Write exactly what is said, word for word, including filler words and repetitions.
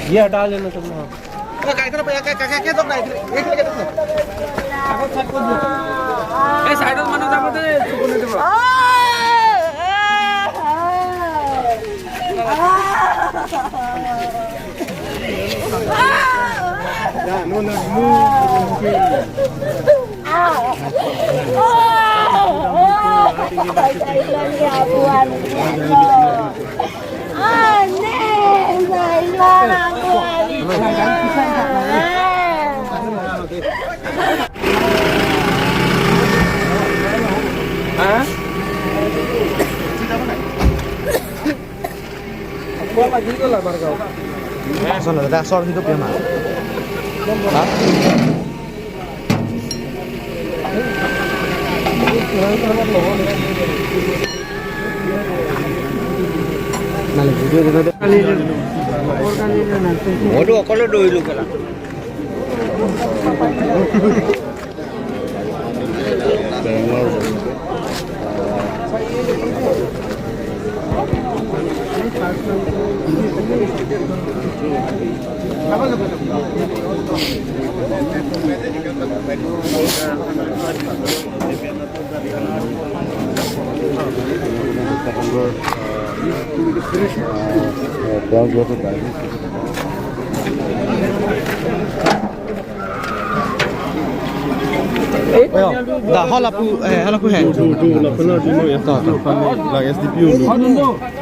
ये हटा लेना तुम, हाँ। ए, काय करत, काय, काय, काय, काय करत नाही? एक मिनिट करत नाही. ए, साइडत माणूस दाखवते, चुकून येते बघ. Asor, asor hidup ya, Mas. Hah? Waduh, kalau dulu kalang. Ayo, da, hol apu, eh, hol apu he. Tu, tu, tu, lapen na, tu, ya. To, to. Lang S D P O.